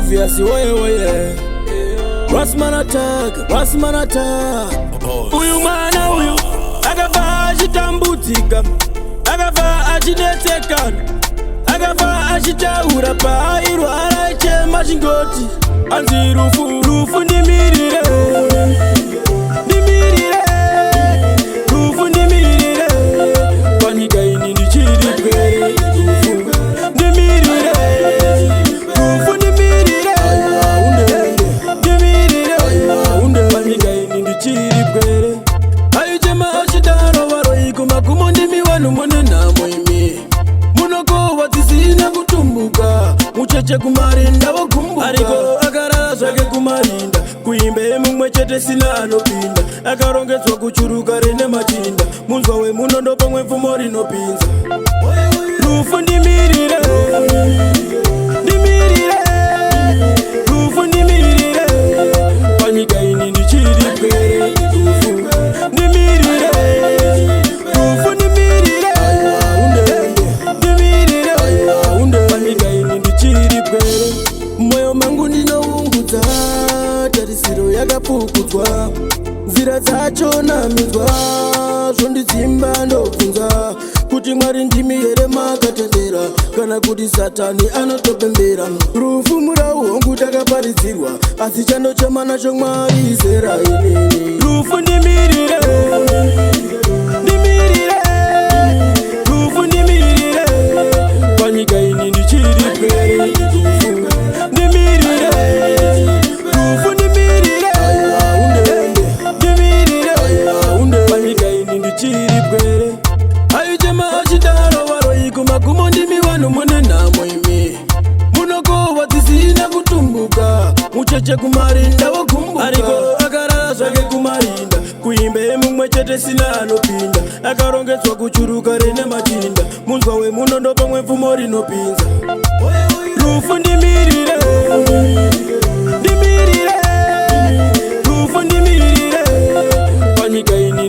Obvious, woye woye. Rasman attack, Rasman attack. Uyu mwana uyu akabva achitambudzika, akabva achinetsekana, akabva achitaura paairwara chema chingoti anzi rufu, rufu ndimirire, ndimirire, rufu ndimirire, panyika ini ndichiri pwere. Rufu ndimirire, rufu ndimirire, ndimirire, panyika ini ndichiri pwere. Aichema achidaro, varoi kumagumo ndimi vanhu mune nhamo imi, munokohwa dzisina kutumbuka, mucheche kumarinda vogumbuka. Ariko akarara zvake kumarinda, kuimbe mumwe chete sina anopinda, akarongedzwa kuchuruka rine machinda, munzwa wemunondo pamwe pfumo rinopinza. Rufu ndimirire, ndimirire, rufu ndimirire, panyika ini ndichiri pwere. Rufu ndimirire, rufu ndimirire, ndimirire, panyika ini ndichiri pwere. Mwoyo mangu ndinoungudza, tarisiro yakapfukudzwa, nzira dzacho namidzwa, zvondidzimba. Ndobvunza kuti Mwari ndimi here makatendera, kana kuti Satani anotopembera? Rufu murau, hongu takaparidzirwa, asi chandochema nacho Mwari zera inini. Rufu ndimirire, ndimirire, rufu ndimirire, panyika ini ndichiri pwere. Rufu ndimirire, rufu ndimirire, ndimirire, panyika ini ndichiri pwere. Aichema achidaro, varoi kumagumo ndimi vanhu mune nhamo imi, munokohwa dzisina kutumbuka, mucheche kumarinda vogumbuka. Ariko akarara zvake kumarinda, kuimbe mumwe chete sina anopinda, akarongedzwa kuchuruka rine machinda, munzwa wemunondo pamwe pfumo rinopinza. Rufu ndimirire, ndimirire, rufu ndimirire, panyika ini.